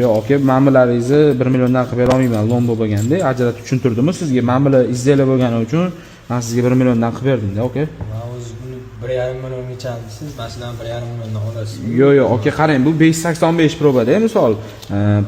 Yo'q, aka, mana bularingizni 1 milliondan qilib bera olmayman, lombo bo'lganda ajratib tushuntirdimmi sizga? Mana bular изделие bo'lgani uchun men sizga 1 milliondan qilib berdim-da, aka. Man o'zi buni 1,5 milliongacha siz masalan 1,5 milliondan olasiz. Yo'q, yo'q, aka, qarang, bu 585 probada, misol,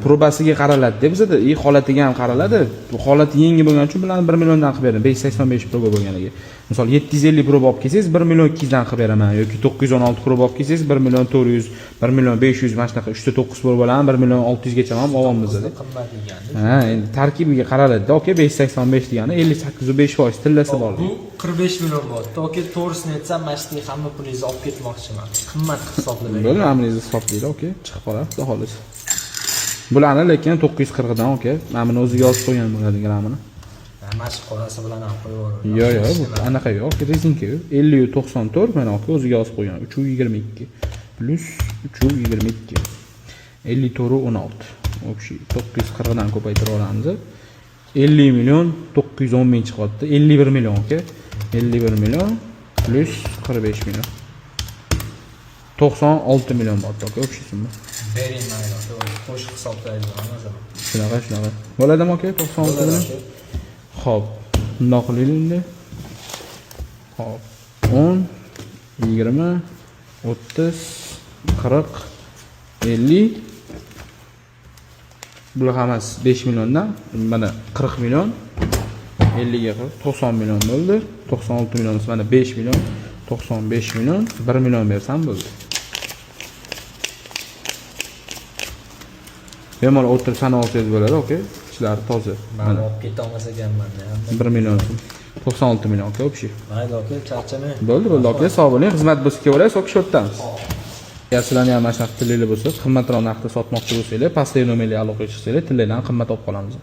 probasiga qaraladi-da bizada, и holatiga ham qaraladi. Bu holati yangi bo'lgani uchun bularni 1 milliondan qilib berdim, 585 proba bo'lganiga. Misol 750 proba olib kelsangiz 1 million 200 dan qilib beraman yoki 916 proba olib kelsangiz 1 million 400, 1 million 500, mana shunaqa 3 ta 9 probalarni 1 million 600 gacha ham olamiz. Qimmat deganda. Ha, endi tarkibiga qaraladi-da, aka, 585 degani 58,5% tillasi bor. Bu 45 million bo'lyapti. Aka, to'g'risini aytsam, mana shu hamma pulingizni olib ketmoqchiman. Qimmat qilib hisoblagan. Bo'ldi, mana buningizni hisoblaydi, aka, chiqib qoladi, xudo xohlasa. Bularni lekin 940 dan, aka, mana buni o'ziga yozib qo'ygan bo'ladi grammini. Mana shu qorasi bilan ham qo'yib yuboraman. Yo'q, yo'q, bu anaqa yo'q, rezinka yo'q. 50 94 mana aka o'ziga yozib qo'ygan. 3.22 plyus 3.22 54.16. Общий 940 dan ko'paytirib olamiz. 50 million 910 ming chiqyapti. 51 million, aka. 51 million plyus 45 million. 96 million bo'lyapti, aka, общий summa. Bering mayli, aka, qo'shib hisoblaymiz masalan. Shunaqa, shunaqa. Bo'ladimi, aka, 96 million? Xo'p, bundoq qilaylik endi. Xo'p, 10, 20, 30, 40, 50. Bular hammasi 5 milliondan, mana 40 million, 50 ga 40, 90 million bo'ldi. 96 million mana 5 million, 95 million, 1 million bersam bo'ldi. Bemalol o'tirib sanab olsangiz bo'ladi, aka. Ichlari toza. Man Mana olib keta olmas ekanman. 1 million so'm. 96 million, aka, общий. Mayli, aka, charchamang. Bo'ldi, bo'ldi, aka, sog' bo'ling. Xizmat bo'lsa kelaverasiz, aka, shu yerdamiz. Agar sizlarni ham mana shunaqa tilliklar bo'lsa, qimmatroq narxda sotmoqchi bo'lsanglar, pastdagi nomerga aloqaga chiqsanglar, tilliklarni qimmat olib qolamiz.